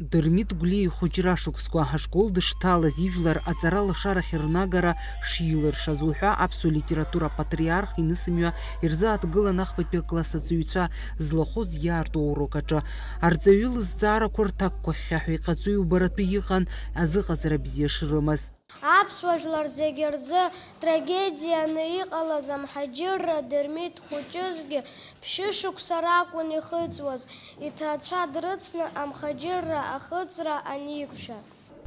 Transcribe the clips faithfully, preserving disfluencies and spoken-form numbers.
Дырмит Гәлиа ихәыҷра шықәсқәа, ашкол дышҭалаз, ижәлар аҵара лашарахь рнагара шилыршаз уҳәа аԥсуа литература апатриарх инысымҩа ирзааҭгылан ахԥатәи акласс аҵаҩцәа злахәыз иаарту аурок аҿы. Арҵаҩы лызҵаарақәа рҭакқәа хьхьаҳәа иҟаҵои убаратәы иҟан азыҟаҵара бзиа шрымаз. Аԥсуа жәлар зегьы рзы трагедианы иҟалаз амҳаџьырра Дырмит хәыҷызгьы ԥшьышықәса ракәын ихыҵуаз, иҭаацәа дрыцны амхаџьырра ахыҵра аниқәшәа.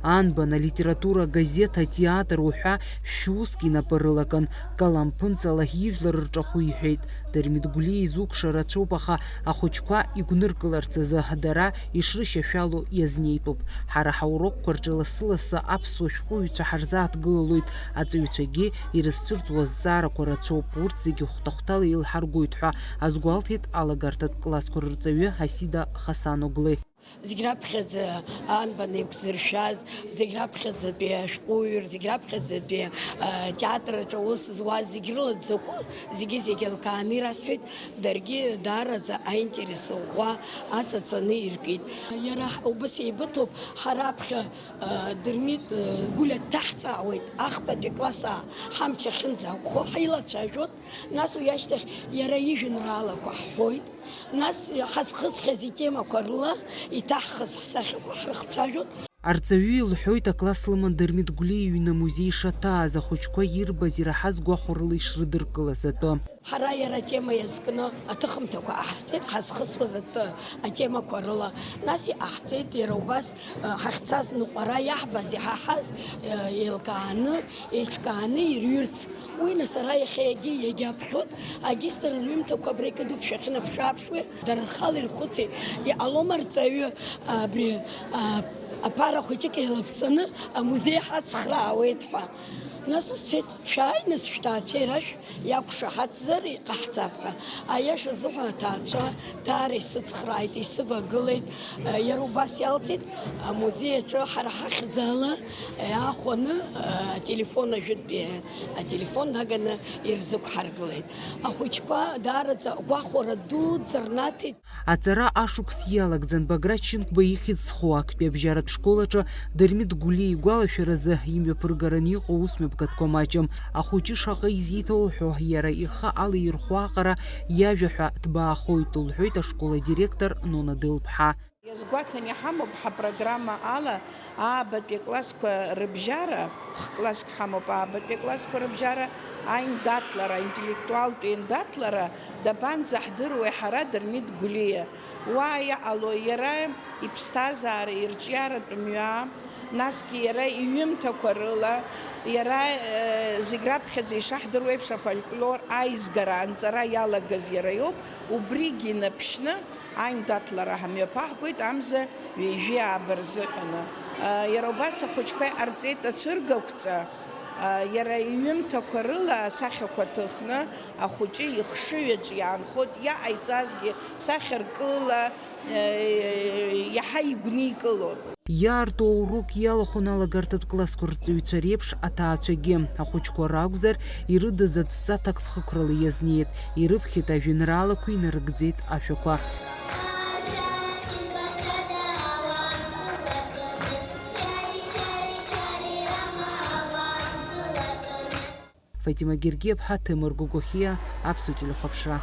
Анбан алитература агазеҭ, атеатр уҳәа шәуск инапы рылакын, калам ԥынҵала ижәлар рҿахәы иҳәеит. Дырмит Гәлиа изукша рацәоуп, аха ахәыҷқәа игәныркыларц азы дара ишрышьашәало иазнеитәуп. Ҳара ҳаурокқәа рҿы лассы-лассы аԥсуа шәҟәыҩҩцәа ҳарзааҭгылалоит, аҵаҩцәагьы ирызцәырҵуа азҵаарақәа рацәоуп, урҭ зегьы хәҭа-хәҭала еилҳаргоит ҳәа азгәалҭеит алагарҭатә классқәа рырҵаҩы Ҳасида Хасаноглы. Зегь раԥхьаӡа анбан еиқәзыршәаз, зегь раԥхьаӡатәи ашәҟәыҩҩы, зегь раԥхьаӡатәи атеатр аҿы аус зуаз зегь рыла дзакәу, зегьы-зегь еилкааны ирасҳәеит, даргьы даараӡа аинтерес ӷәӷәа аҵаҵаны иркит. Иара убас еибыҭоуп, ҳара аԥхьа Дырмит Гәлиа дҭаҳҵаауеит, ахԥатәи класс аа ҳамч ахьынӡаӷәӷәо ҳаилацәажәон, нас уи ашьҭахь иара ижәеинраалақәа ҳҳәоит. Нас ҳазхысхьаз итемақәа рыла иҭаҳхыз ҳсахьақәа ҳрыхцәажәон. Арҵаҩы илҳәоит, акласс лыман Дырмит Гәлиа иҩны амузеи ишаҭааз, ахәыҷқәа ирбаз, ираҳаз гәахәарыла ишрыдыркылаз атәы. Ҳара иара атема иазкны аҭыхымҭақәа ҟаҳҵеит, ҳазхысуаз атәы атемақәа рыла. Нас иҟаҳҵеит иара убас, ҳахьцаз ныҟәара иаҳбаз, иҳаҳаз, еилкааны, еиҿкааны ирҩырц. Уи нас ара иахьа егьи иагьаԥхьоит, агистр рҩымҭақәа абра икыдуп, шәахьынаԥшы-ааԥшуеи, дара рхала ирхәыци, иҟалома арҵаҩы абри аԥара хәыҷык еилаԥсаны амузеи ҳацхраауеит ҳәа. Нас ус сҳәеит, шәааи нас шәҭаацәеи рашәа иақәшаҳаҭзар иҟаҳҵап ҳәа. Аиаша азыҳәан аҭаацәа даара исыцхрааит, исывагылеит. Иара убас иалҵит, амузеи аҿы ҳара ҳахьӡала иаахәаны ателефон ажәытәтәи ателефон наганы ирзықәҳаргылеит. Ахәыҷқәа даараӡа гәахәара дуӡӡа рнаҭеит. Аҵара ашықәс иалагӡан Баграт Шьынқәба ихьӡ зху актәи абжьаратә школ аҿы Дырмит Гәлиа игәалашәаразы имҩаԥыргараны иҟоу усмҩаԥгатәқәа маҷым. Ахәыҷы шаҟа изиҭауҳәо, иара ихы алаирхәо аҟара иажәа ҳәа ҭбаахоит, лҳәоит ашкол адиректор Нона Дылԥҳа. Иазгәаҭан иҳамоуп ҳапрограмма ала аабатәи аклассқәа рыбжьара, х-класск ҳамоуп аабатәи аклассқәа рыбжьара, аиндаҭлара, аинтеллектуалтә еиндаҭлара, дабанӡаҳдыруеи ҳара Дырмит Гәлиа? Уа иҟало иара иԥсҭазаара, ирҿиаратә мҩа, насгьы иара иҩымҭақәа рыла, иара, зегь раԥхьаӡа ишаҳдыруеиԥш, афольклор аизгара анҵара иалагаз иара иоуп, убригьы инаԥшьны, аиндаҭлара ҳамҩаԥаҳгоит амза ҩажәи ааба рзыҳәаны. Иара убас ахәыҷқәа иҟарҵеит ацәыргақәҵа, иара иҩымҭақәа рыла асахьақәа ҭыхны, ахәыҷы ихшыҩ аҿы иаанхоит, иҟаиҵазгьы сахьаркыла иаҳа игәникылон. Иаарту аурок иалахәын алагарҭатә классқәа рҵаҩцәа реиԥш аҭаацәагьы. Ахәыҷқәа ракәзар, ирыдыз адҵа ҭакԥхықәрала иазнеит, ирыԥхьеит ажәеинраалақәа, инарыгӡеит ашәақәа. Фатима Гергиаԥҳа, Ҭемыр Гогохиа, Аԥсуа телехәаԥшра.